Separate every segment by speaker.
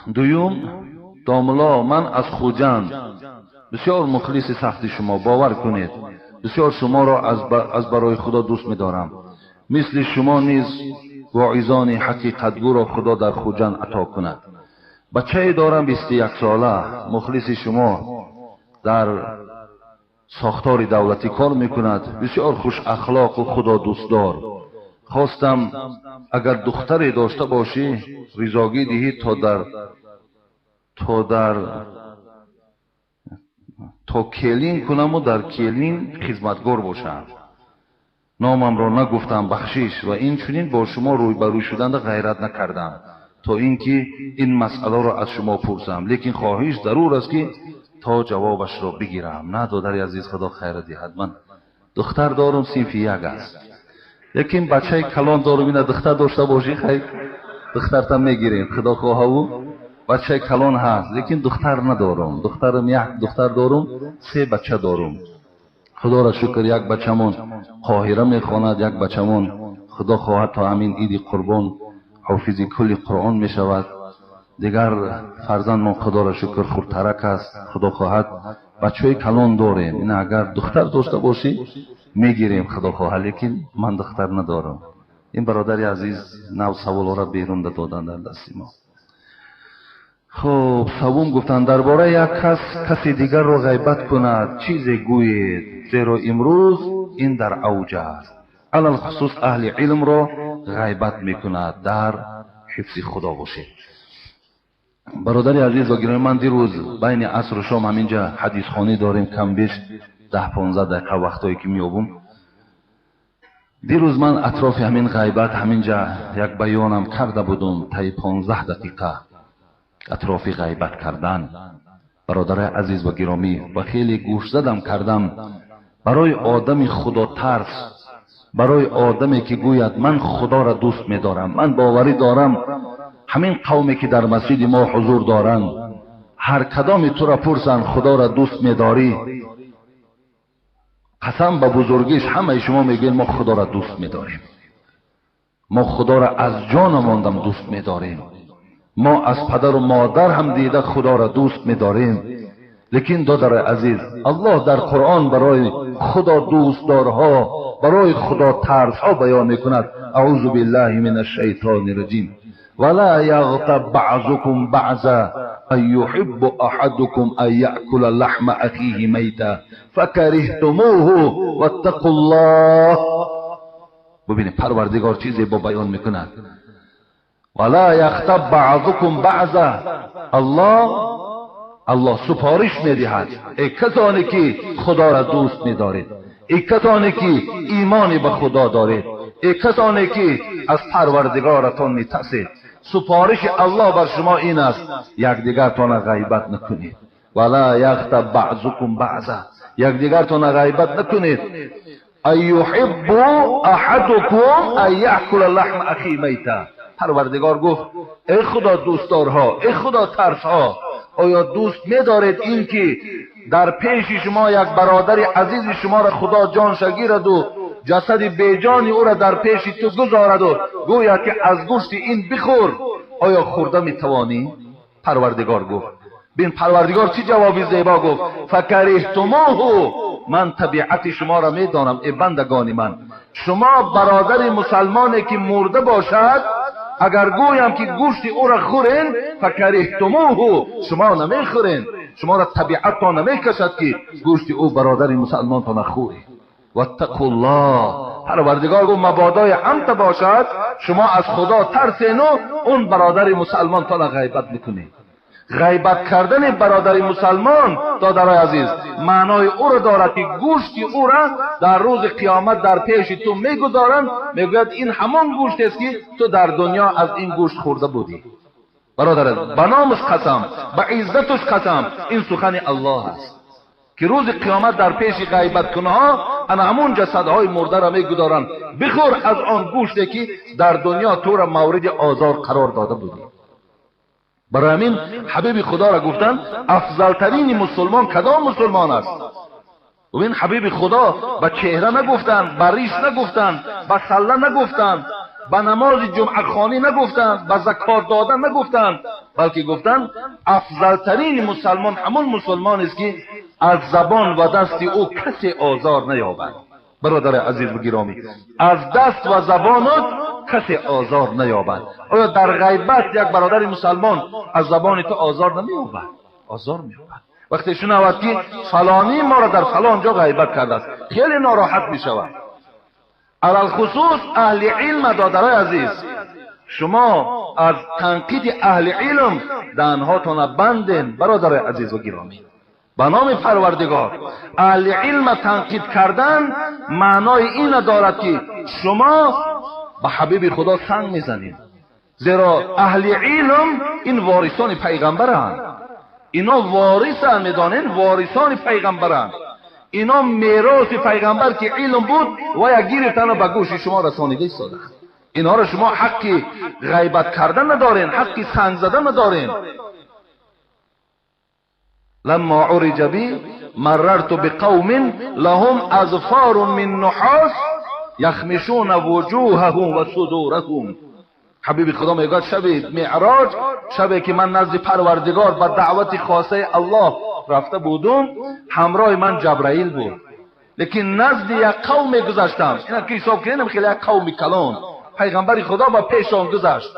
Speaker 1: Дуюм, домулло, ман аз Хуҷанд, бисёр мухлиси сахти шумо, бовар кунед, бисёр шуморо аз барои Худо дӯст медорам. Мисли шумо низ воизони ҳақиқатгӯро Худо дар Хуҷанд ато кунад. Бачае дорам 21 сола, мухлиси шумо, дар сохтори давлатӣ кор мекунад, бисёр хушахлоқу худодӯстдор. Хостам агар духтаре дошта бошӣ, ризогӣ диҳӣ то келин кунаму дар келин хизматгор бошам. Номамро нагуфтам, бахшиш, ва инчунин бо шумо рӯйбарӯй шуданда ғайрат накардам, то ин ки ин масъаларо аз шумо пурсам. Лекин хоҳиш зарур аст ки то ҷавобашро бигирам. На, додари азиз, Худо хайр диҳад. Ман духтар дорум, синфи як аст. Лекин бачаи калон дорум, ина духтар дошта бошӣ, хай духтартам мегирем, Худо хоҳаву. Бачаи калон ҳаст, лекин духтар надорум. Духтарам як духтар дорум, се бача дорум. Худоро шукр, як бачамон Қоҳира мехонад, як бачамон Худо хоҳад то ҳамин иди қурбон ҳофизи кулли Қуръон мешавад. Дигар фарзандмон Худоро шукр хурдтарак аст, Худо хоҳад бачаҳои калон дорем. Ина агар духтар дошта бошӣ мегирем, Худо хоҳад, лекин ман духтар надорам. Ин бародари азиз нав саволҳоро берун додан дар дасти мо. Хуб, савум гуфтанд, дар бораи як кас каси дигарро ғайбат кунад чизе гӯед, зеро имрӯз ин дар авҷ аст. Алалхусус аҳли илмро ғайбат мекунад, дар ҳифзи Худо бошед. Бародари азиз ва гиромӣ, ман дирӯз байни асру шом ҳаминҷа ҳадисхонӣ дорем, кам беш 10-15 дақиқа вақтҳое ки меёбум. Дирӯз ман атрофи ҳамин ғайбат ҳаминҷа як баёнам карда будум, таи 15 дақиқа атрофи ғайбат кардан. Бародари азиз ва гиромӣ, ва хеле гӯшзадам кардам барои одами худотарс, барои одаме ки гӯяд ман Худоро дӯст медорам, ман боварӣ дорам ҳамин қавме ки дар масҷиди мо ҳузур доранд, ҳар кадоми туро пурсанд Худоро дӯст медорӣ, қасам ба бузургиш ҳамаи шумо мегӯед мо Худоро дӯст медорем, мо Худоро аз ҷонамондам дӯст медорем, мо аз падару модар ҳам дида Худоро дӯст медорем. Лекин додари азиз, Аллоҳ дар Қуръон барои Худо дӯстдорҳо, барои худотарсҳо баён мекунад: аъузу биллаҳи мин ашшайтони раҷим, вала яғтаб баъзукум баъза ан юҳиббу аҳадукум ан яъкула лаҳма ахиҳи майта факариҳтумуҳу ваттақуллоҳ. Бубинед, Парвардигор чизе бо баён мекунад: вала яғтаб баъзукум баъза. Аллоҳ супориш медиҳад: эй касоне ки Худоро дӯст медоред, эй касоне ки имоне ба Худо доред, эй касоне ки аз Парвардигоратон метарсед, супориши Аллоҳ бар шумо ин аст, якдигартонро ғайбат накунед. Вала яғтаб баъзукум баъза, якдигартонро ғайбат накунед. Ан юҳиббу аҳадукум ан яъкула лаҳма ахиҳи майта. Парвардигор гуфт: эй Худо дӯстдорҳо, эй Худо тарсҳо, оё дӯст медоред ин ки дар пеши шумо як бародари азизи шуморо Худо ҷонша гираду ҷасади беҷони ӯро дар пеши ту гузораду гӯяд ки аз гӯшти ин бихӯр, оё хӯрда метавонӣ? Парвардигор гуфт. Бин, Парвардигор чӣ ҷавоби зебо гуфт: факариҳтумуҳу. Ман табиати шуморо медонам, эй бандагони ман. Шумо бародари мусалмоне ки мурда бошад, агар гӯям ки гӯшти ӯро хӯрен, факариҳтумуҳу, шумо намехӯрен, шуморо табиаттон намекашад ки гӯшти ӯ бародари мусалмонтона хӯред. Ваттақуллоҳ. Парвардигор гуфт: мабодои ҳамта бошад, шумо аз Худо тарсену он бародари мусалмонтона ғайбат мекунед. Ғайбат кардани бародари мусалмон, додарои азиз, маънои ӯро дорад ки гӯшти ӯра дар рӯзи қиёмат дар пеши ту мегузоранд, мегӯяд ин ҳамон гӯштест ки ту дар дунё аз ин гӯшт хӯрда будӣ. Бародар, ба номаш қасам, ба иззаташ қасам, ин сухани Аллоҳ аст ки рӯзи қиёмат дар пеши ғайбаткунҳо ана ҳамон ҷасадҳои мурдаро мегузоранд, бихӯр аз он гӯште ки дар дунё туро мавриди озор қарор дода будӣ. Барои ҳамин ҳабиби Худоро гуфтанд: афзалтарини мусулмон кадом мусулмон аст? ببین حبیب خدا به چهره نگفتن، به ریش نگفتن، به سله نگفتن، به نماز جمعه خوانی نگفتن، به زکات دادن نگفتن، بلکه گفتن افضلترین مسلمان همون مسلمان است که از زبان و دست او کسی آزار نیابد. برادر عزیز و گرامی، از دست و زبانت کسی آزار نیابد. آیا در غیبت یک برادر مسلمان از زبان تو آزار نمییابد؟ آزار مییابد. وقتی شنود که فلانی ما را در فلان جا غیبت کرده است، خیلی ناراحت می شود. علی‌الخصوص اهل علم. دادرای عزیز، شما از تنقید اهل علم دهنهاتان بندین. برادر عزیز و گرامی، به نام پروردگار، اهل علم تنقید کردن معنای این دارد که شما به حبیب خدا سنگ میزنید، زیرا اهل علم این وارثان پیغمبرند. اینا وارث میدانین، وارثان پیغمبرند. اینا میراث پیغمبر که علم بود و یک گرفتن و به گوش شما رسانیده ایستادند. اینها را شما حق غیبت کردن ندارین، حق سنگ زدن ندارین. لما عرج بی مررت بقوم لهم اظفار من نحاس یخمشون وجوههم و صدورهم. حبیب خدا میگه شب معراج، شبی که من نزد پروردگار با دعوت خاصه الله رفته بودم، همراه من جبرائیل بود، لیکن نزد یک قوم گذشتم. اینا که حساب کنیم خیلی یک قوم کلان، پیغمبر خدا با پیشان گذشت.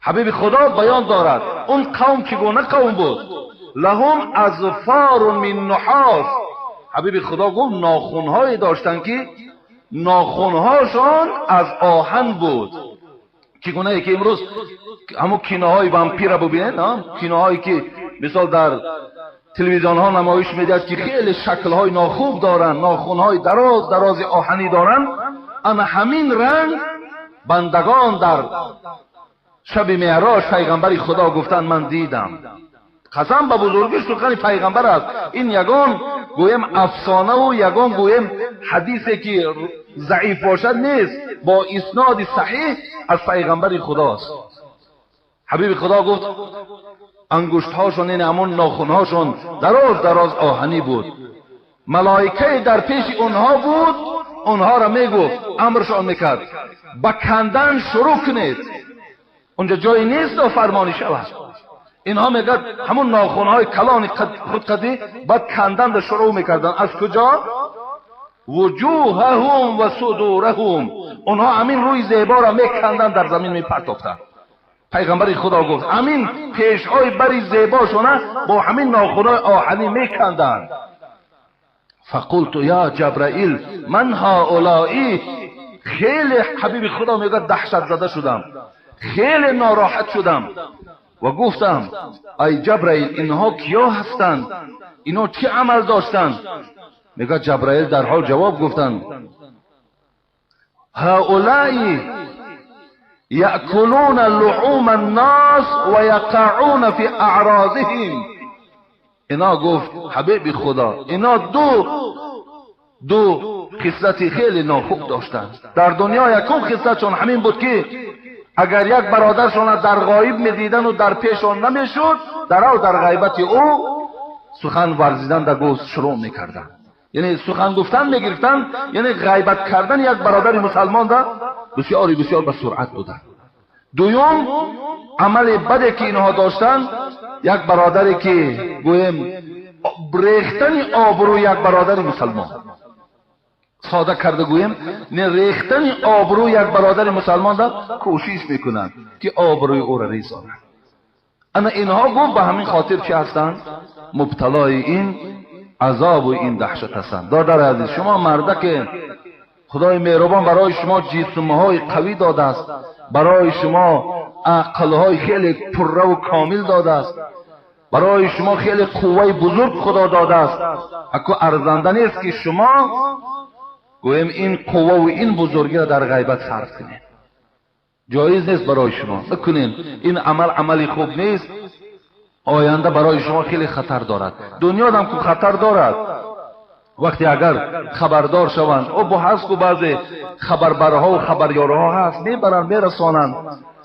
Speaker 1: حبیب خدا بیان دارد اون قوم چگونه قوم بود. لهم اظفار من نحاس. حبیب خدا گفت ناخنهایی داشتن که ناخنهاشان از آهن بود. چگونه ای که امروز همون کینه های وامپیر را ببینید، کینه هایی که مثال در تلویزیون ها نمایش میدهد که خیلی شکل های ناخوب دارن، ناخن های دراز دراز آهنی دارن. اما همین رنگ بندگان در شب معراج پیغمبر خدا گفتن من دیدم. قسم به بزرگی سخن پیغمبر است. این یگان گویم افسانه و یگان گویم حدیثی که ضعیف باشد نیست، با اسناد صحیح از پیغمبر خداست. حبیب خدا گفت انگشتهاشون، این همون ناخنهاشون دراز دراز آهنی بود. ملائکه در پیش اونها بود، اونها را میگفت، امرشان میکرد با کندن شروع کنید. اونجا جایی نیست و فرمانی شود. اینها میگه همون ناخنهای کلان خود قدی بعد کندن را شروع میکردن. از کجا؟ وجوههم و صدورهم. اونها همین روی زیبا را میکندن، در زمین میپرتافتن. پیغمبر خدا گفت همین پیشهای بری زیباشونه با همین ناخنهای آهنی میکندن. فقلت یا جبرائیل من هؤلاء. خیلی حبیب خدا میگه دهشت زده شدم، خیلی ناراحت شدم و گفتم ای جبرائیل اینها کیا هستند؟ اینا چه عمل داشتند؟ میگه جبرائیل در حال جواب گفتند هؤلاء یأکلون لحوم الناس و یقعون فی اعراضهم. اینا گفت حبیب خدا اینا دو خصلت خیلی ناخوب داشتند در دنیا. یکم خصلتشون همین بود که اگر یک برادرشون در غایب میدیدن و در پیشان نمیشد، در او در غیبت او سخن ورزیدن در گفت شروع میکردن، یعنی سخن گفتن میگرفتن، یعنی غیبت کردن یک برادر مسلمان در بسیاری بسیار به سرعت بودن. دوم عمل بدی که اینها داشتن، یک برادری که گویم ریختن آبرو یک برادر مسلمان، ساده کرده گویم نه، ریختن آبرو یک برادر مسلمان را کوشش میکنند که آبروی او را ریزانند. اما اینها گفت به همین خاطر چی هستند؟ مبتلای این عذاب و این دهشت هستند. دادر عزیز، شما مرده که خدای مهربان برای شما جسمهای قوی داده است، برای شما عقلهای خیلی پره و کامل داده است، برای شما خیلی قوه بزرگ خدا داده است. اکو ارزنده نیست که شما گویم این قوه و این بزرگی را در غیبت صرف کنید. جایز نیست برای شما بکنین. این عمل عملی خوب نیست، آینده برای شما خیلی خطر دارد. دنیا هم که خطر دارد. وقتی اگر خبردار شوند، او با هست که بعضی خبربرها و خبریارها هست، میبرند میرسانند،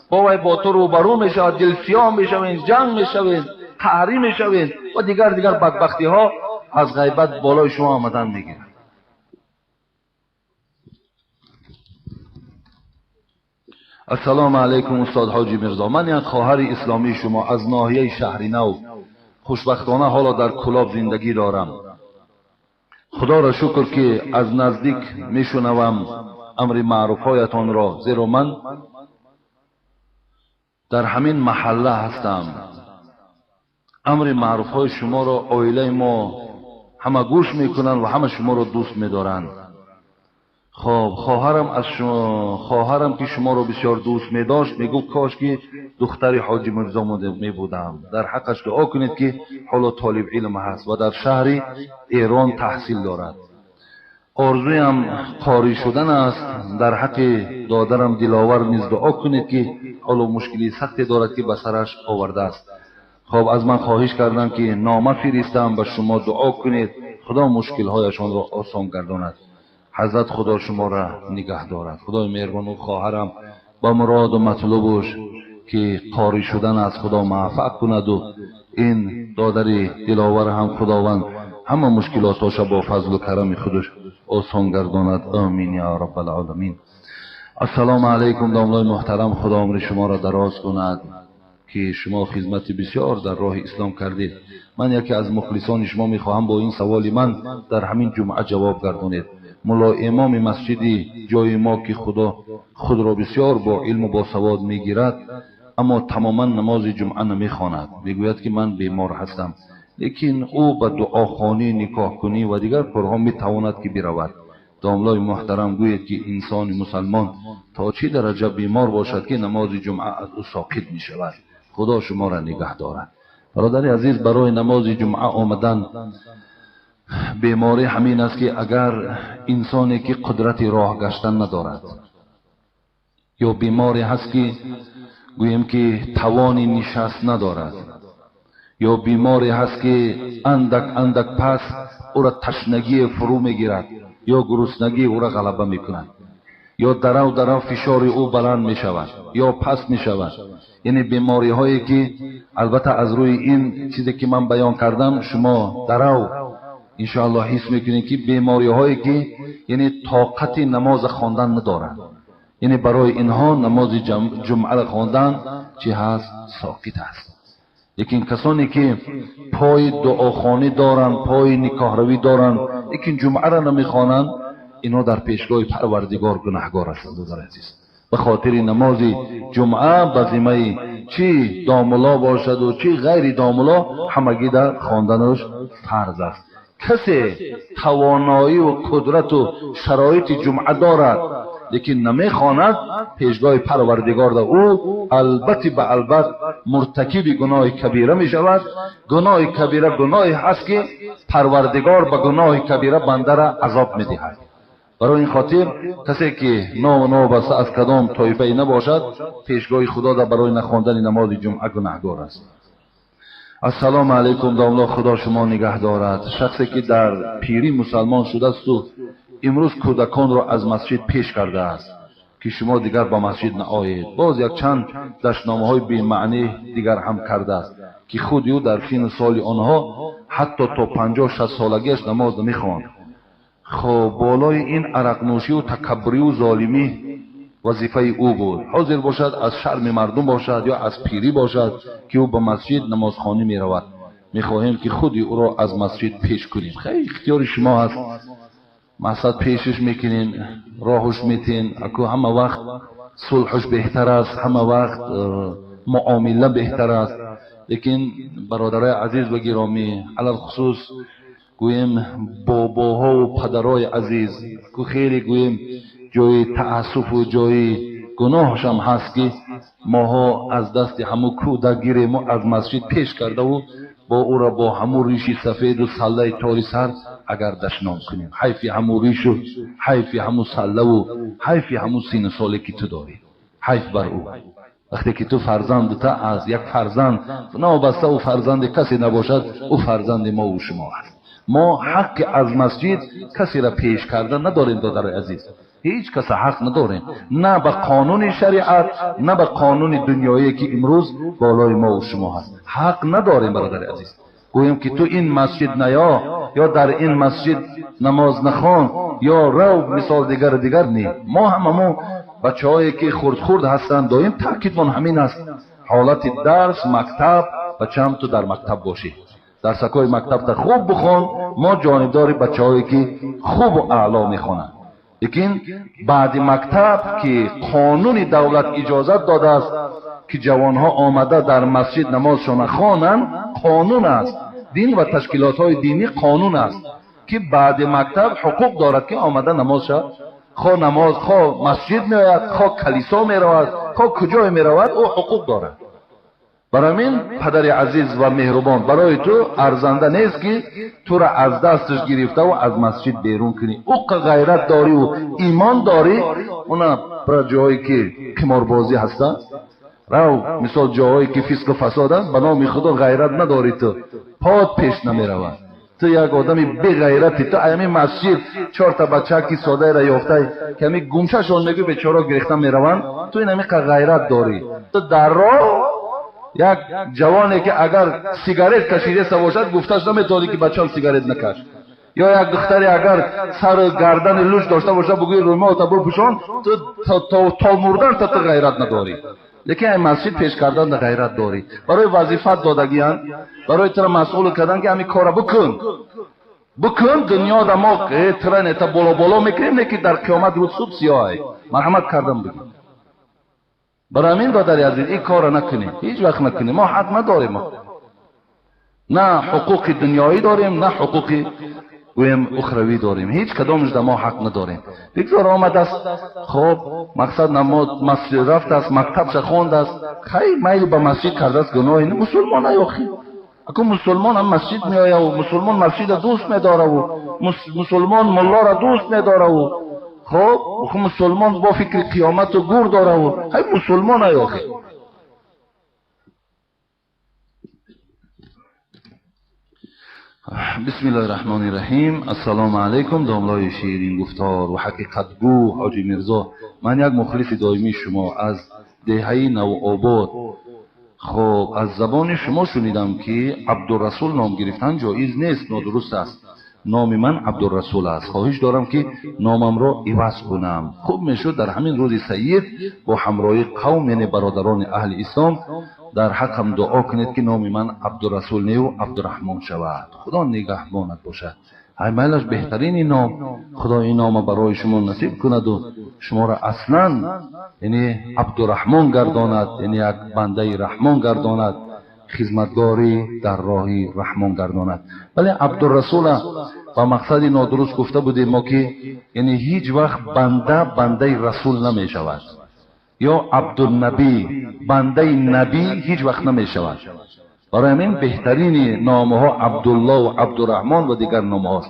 Speaker 1: با وی با تو روبرو میشود، دلسیاه میشوین، جنگ میشوین، قهری میشوین و دیگر دیگر بدبختی ها аз ғайбат болои шумо омадан мегирад. Ассалому алайкум устод Ҳоҷи Мирзо, ман як хоҳари исломии шумо аз ноҳияи Шаҳри Нав, хушбахтона ҳоло дар Кулоб зиндагӣ дорам. Худоро шукр ки аз наздик мешунавам амри маъруфҳоятонро, зеро ман дар ҳамин маҳалла ҳастам. Амри маъруфҳои шуморо оилаи мо ҳама гӯш мекунанд ва ҳама шуморо дӯст медоранд. Хоб, хоҳарам ки шуморо бисёр дӯст медошт, мегуфт кош ки духтари Ҳоҷи Мирзо мебудам. Дар ҳаққаш дуо кунед ки ҳоло толиб илм ҳаст ва дар шаҳри Эрон таҳсил дорад. Орзуям қорӣ шудан аст. Дар ҳаққи додарам Диловар низ дуо кунед ки ҳоло мушкили сахте дорад ки ба сараш овардааст. Хоб, аз ман хоҳиш кардам ки нома фиристам, ба шумо дуо кунед, Худо мушкилҳояшонро осон гардонад. Ҳазрат Худо шуморо нигаҳ дорад. Худои меҳрубону хоҳарам ба муроду матлубуш ки қорӣ шудан аз Худо муваффақ кунаду ин додари Диловар ҳам Худованд ҳама мушкилотоша бо фазлу карами худаш осон гардонад. Амин я раббал оламин. Ассалому алайкум домлои муҳтарам, Худо умри шуморо дароз кунад ки шумо хизмати бисёр дар роҳи ислом кардед. Ман яке аз мухлисони шумо мехоҳам бо ин саволи ман дар ҳамин ҷумъа ҷавоб гардонед. Мулло имоми масҷиди ҷои мо ки Худо худро бисёр бо илму босавод мегирад, аммо тамоман намози ҷумъа намехонад. Мегӯяд ки ман бемор ҳастам, лекин ӯ ба дуохонӣ, никоҳкунӣ ва дигар корҳо метавонад ки биравад. Домлои муҳтарам, гӯед ки инсони мусалмон то чӣ дараҷа бемор бошад ки намози ҷумъа аз ӯ соқит мешавад? Худо шуморо нигаҳ дорад. Бародари азиз, барои намози ҷумъа омадан беморӣ ҳамин аст ки агар инсоне ки қудрати роҳ гаштан надорад ё беморе ҳаст ки гӯем ки тавони нишаст надорад ё беморе ҳаст ки андак андак пас ӯро ташнагие фурӯ мегирад ё гуруснагӣ ӯро ғалаба мекунад ё дарав дарав фишори ӯ баланд мешавад ё паст мешавад. Яъне бемориҳое ки албатта аз рӯи ин чизе ки ман баён кардам шумо дарав иншоаллоҳ ҳис мекунед ки бемориҳое ки яъне тоқати намоза хондан надоранд, яъне барои инҳо намози ҷумъаро хондан чӣ ҳаст? Соқит аст. Лекин касоне ки пои дуохонӣ доранд, пои никоҳравӣ доранд, лекин ҷумъаро намехонанд, инҳо дар пешгоҳи Парвардигор гунаҳгор ҳастанд. Додари азиз, ба хотири намози ҷумъа ба зиммаи чӣ домулло бошаду чӣ ғайри домулло ҳамагӣ дар хонданаш фарз аст. Касе тавоноию қудрату шароити ҷумъа дорад, лекин намехонад, пешгоҳи Парвардигор да ӯ албатти ба албат муртакиби гуноҳи кабира мешавад. Гуноҳи кабира гуноҳе ҳаст ки Парвардигор ба гуноҳи кабира бандара азоб медиҳад. Барои ин хотир касе ки новобаста аз кадом тоифае набошад, пешгоҳи Худо да барои нахондани намози ҷумъа гунаҳгор аст. Ассалому алайкум домло, Худо шумо нигаҳ дорад. Шахсе ки дар пирӣ мусалмон шудасту имрӯз кӯдаконро аз масҷид пеш кардааст ки шумо дигар ба масҷид наоед, боз якчанд дашномаҳои бемаънӣ дигар ҳам кардааст ки худи ӯ дар сину соли онҳо ҳатто то 50-60 солагиаш намоз намехонд. Хоб, болои ин арақнӯшию такаббурию золимӣ вазифаи ӯ буд. Ҳозир бошад аз шарми мардум бошад ё аз пирӣ бошад ки ӯ ба масҷид намозхонӣ меравад. Мехоҳем ки худи ӯро аз масҷид пеш кунем. Хеле ихтиёри шумо ҳаст, мақсад пешиш мекунен, роҳуш метен. Аку ҳама вақт сулҳуш беҳтар аст, ҳама вақт муомила беҳтар аст. Лекин бародарои азиз ва гиромӣ, алалхусус гӯем бобоҳову падарои азиз, ку хеле гӯем ҷои таассуфу ҷои гуноҳшам ҳаст ки моҳо аз дасти ҳамун кӯдак гирему аз масҷид пеш кардаву бо ӯро бо ҳамун риши сафеду саллаи тори сар агар дашном кунем. Ҳайфи ҳамун ришу, ҳайфи ҳамун саллаву, ҳайфи ҳамун сину соле ки ту дорӣ, ҳайф бар ӯ. Вақте ки ту фарзандта аз як фарзанд новобаста ӯ фарзанди касе набошад, ӯ фарзанди мову шумо аст. Мо ҳаққи аз масҷид касеро пеш кардан надорем, додарои азиз. Ҳеҷ каса ҳақ надорем, на ба қонуни шариат, на ба қонуни дунёие ки имрӯз болои мову шумо ҳаст. Ҳақ надорем, бародари азиз. Гӯем ки ту ин масҷид наё, ё дар ин масҷид намоз нахон, ё рав мисол дигар дигар не. Мо ҳамамон бачаҳое ки хурд-хурд ҳастанд, доим таъкидмон ҳамин аст. Ҳолати дарс, мактаб, бачаам ту дар мактаб бошӣ. Дарсакҳои мактабта хуб бихон, мо ҷонибдори бачаҳое ки хубу аъло мехонанд. Лекин баъди мактаб ки қонуни давлат иҷозат додааст ки ҷавонҳо омада дар масҷид намозшона хонанд, қонун аст. Дин ва ташкилотҳои динӣ қонун аст ки баъди мактаб ҳуқуқ дорад ки омада намозша хо намоз, хо масҷид меояд, хо калисо меравад, хо куҷое меравад, ӯ ҳуқуқ дорад. Барои ин падари азиз ва меҳрубон, барои ту арзанда нест ки тура аз дасташ гирифтаву аз масҷид берун кунӣ. Уқа ғайрат дорӣ имон дорӣ, уна бара ҷоҳое ки қиморбозӣ ҳастанд, рав мисол ҷоҳое ки фисқу фасод аст, ба номи Худо ғайрат надорӣ, ту пот пеш намеравад. Ту як одами беғайратӣ, ту аями масҷид чорта бачаки соддаеро ёфтай, ки ами гумшашон мегӯй бечора гирехта мераванд, ту ин амиқа ғайрат дорӣ. Ту дар роҳ як ҷавоне ки агар сигарет кашидаста бошад, гуфташ наметавонӣ ки бачам сигарет накаш. Ё як духтаре агар сару гардани луч дошта бошад, бугӯи рӯймолта бипӯшон, ту то мурдан та ту ғайрат надорӣ. Лекин ай масҷид пеш кардан ғайрат дорӣ. Барои вазифат додагиянд, барои тура масъул кардан ки ҳамин кора бикун. Бикун, дунё да мо тура нета боло боло мекунем, не ки дар қиёмат рӯз субҳ сиёҳ ай. Марҳамат кардам бигӯ. Барои ҳамин додари азиз, ин корро накунем, ҳеҷ вақт накунем. Мо ҳақ надорем. На ҳуқуқи дунёӣ дорем, на ҳуқуқи гӯем ухравӣ дорем. Ҳеҷ кадомаш да мо ҳақ надорем. Бигзор омадааст, хоб мақсад намоз масҷид рафтааст, мактабша хондааст, хай майл ба масҷид кардааст, гуноҳе не. Мусулмон ай охи. Аку мусулмон ҳам масҷид меояву, мусулмон масҷида дӯст медораву, мусулмон муллоро дӯст медораву, хоб мусулмон бо фикри қиёмату гур дораву, ҳай мусулмон ай охи. بسم الله الرحمن الرحیم. السلام علیکم داملای شیرین گفتار و حقیقتگو حاجی میرزا. من یک مخلص دائمی شما از دهه نوآباد. خب از زبان شما شنیدم که عبدالرسول نام گرفتن جایز نیست، نادرست است. نام من عبدالرسول است. خواهش دارم که نامم را عوض کنم. خوب میشد در همین روز سید با همراهی قوم، یعنی برادران اهل اسلام، در حقم دعا کنید که نام من عبدالرسول نه و عبدالرحمن شود. خدا نگهبانت باشد. ای میلش بهترین نام، خدا این نام برای شما نصیب کند و شما را اصلا یعنی عبدالرحمن گرداند، یعنی یک بنده رحمان گرداند، خدمتگاری در راه رحمان گرداند. ولی عبدالرسول با مقصد نادرست گفته بودیم ما که یعنی هیچ وقت بنده بنده رسول نمی شود، یا عبدالنبی بنده نبی هیچ وقت نمی شود. برای همین بهترین نامه ها عبدالله و عبدالرحمن و دیگر نامه هاست.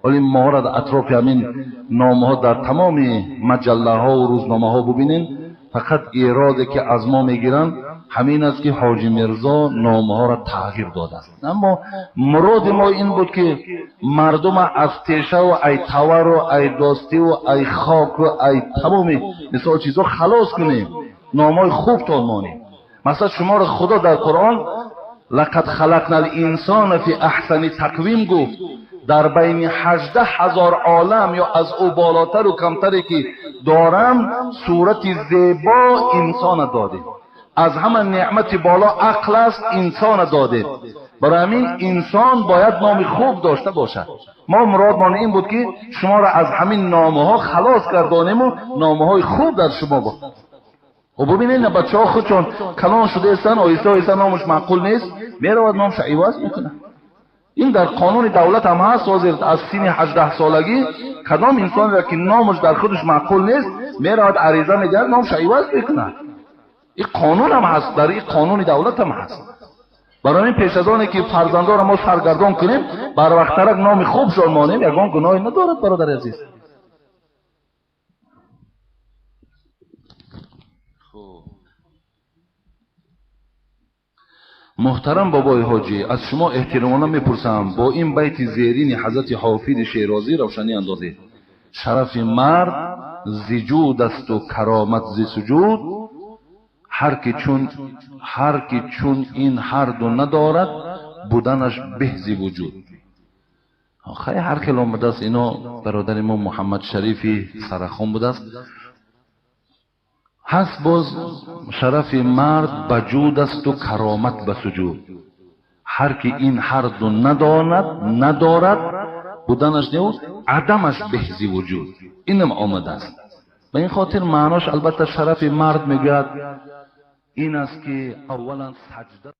Speaker 1: ولی ما را در اطراف همین نامه ها در تمام مجله ها و روزنامه ها ببینین، فقط ایراده که از ما میگیرن همین است که حاجی میرزا نامه ها را تغییر داده است. اما مراد ما این بود که مردم از تیشه و ای تور و ای داستی و ای خاک و ای تمام مثال چیزا خلاص کنیم، نامای خوب تان مانیم. مثلا شما را خدا در قرآن لقد خلقنا الانسان فی احسن تقویم گفت، در بین 18,000 عالم یا از او بالاتر و کمتری که دارم صورت زیبا انسان داده. از همه نعمت بالا عقل است، انسان داده. برای همین انسان باید نام خوب داشته باشد. ما مرادمان این بود که شما را از همین نامه ها خلاص گردانیم و نامه های خوب در شما با. و ببینید بچه ها خودشون کلان شده هستن، آهسته آهسته نامش معقول نیست، میرود نامش عوض میکنه. این در قانون دولت هم هست. از سن 18 سالگی کدام انسان را که نامش در خودش معقول نیست، میرود عریضه میدهد نامش عوض میکنه. این قانون هم هست، در این قانون دولت هم هست. برای این پیش از آنه که فرزندان را ما سرگردان کنیم، بر وقت ترک نام خوب شان مانیم، یگان گناهی ندارد برادر عزیز. محترم بابای حاجی، از شما احترامانه میپرسم با این بیت زیرین حضرت حافظ شیرازی روشنی اندازید: شرف مرد ز جود است و کرامت ز سجود، هر کی چون این هر دو ندارد Буданаш беҳ зи вуҷуд. Хай, ҳар хел омадааст. Ино бародари мо Муҳаммад Шарифи Сарахон будааст. Ҳаст боз: шарафи мард ба ҷуд асту каромат ба суҷуд, ҳар ки ин ҳарду надонад, надорад, буданаш не, адамаш беҳ зи вуҷуд. Инам омадааст. Ба ин хотир маънош, албатта, шарафи мард, мегӯяд, ин аст ки аввалан саҷда